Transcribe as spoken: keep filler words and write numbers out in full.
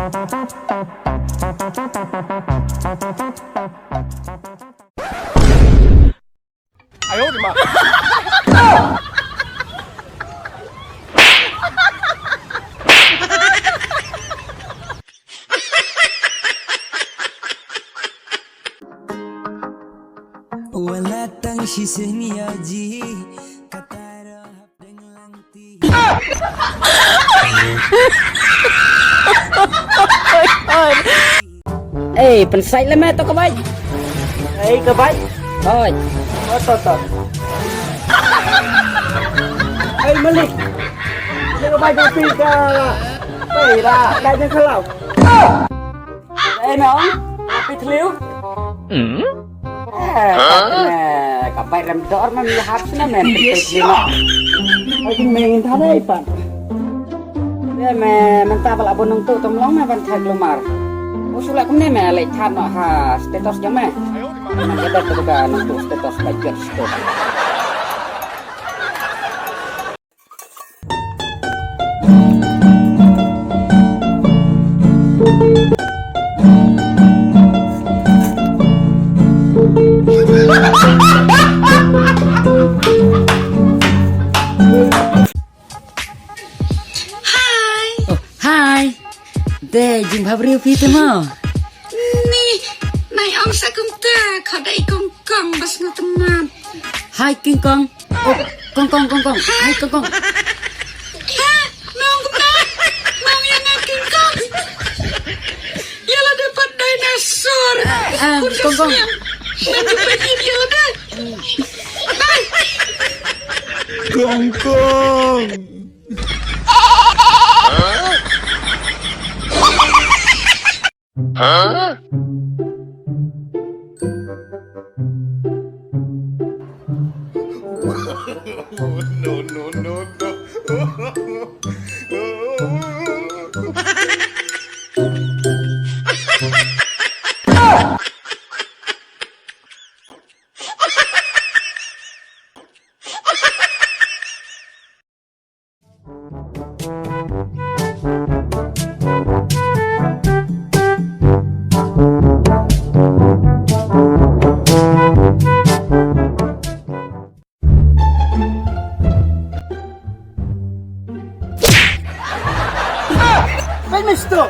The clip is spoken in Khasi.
Wala tang shisien ïa ji, kata ruh hap deng lang ti. Ei, pynsait lem eh, to ka bike. Ei, ka bike. Hoi. Oh, to, to. Ei, malik. Ni ka bike ka pi ka. Ei, da, ka jeng khalau. Ei, nong. Pi thliu. Hmm? Eh, ka bai rem dor mem ïa hap sna mem pek pek lino. Ai kin meng in thane ipan. Ye me mynta ba la bun nong tu tom long me ban thak lumar. U sula kumne me leh than noh ha status jong me. Me ka bet tu ka nong tu status ba jot stok. Hi. Oh, hi. De jingbhabriew phi te mo? Ni, nai ong sa kumta, kho dei kong kong bas ngat map. Hi King Kong. Oh, Kong Kong, Kong Kong. Hai Kong Kong. Ha, nong kumta. Nong ïa nga King Kong. Ïa la dapat dinosaur. Ah, ah, Kong Kong. Nanti pergi dia dah. Kong Kong. Huh? No, no, no, no. Hey, mister!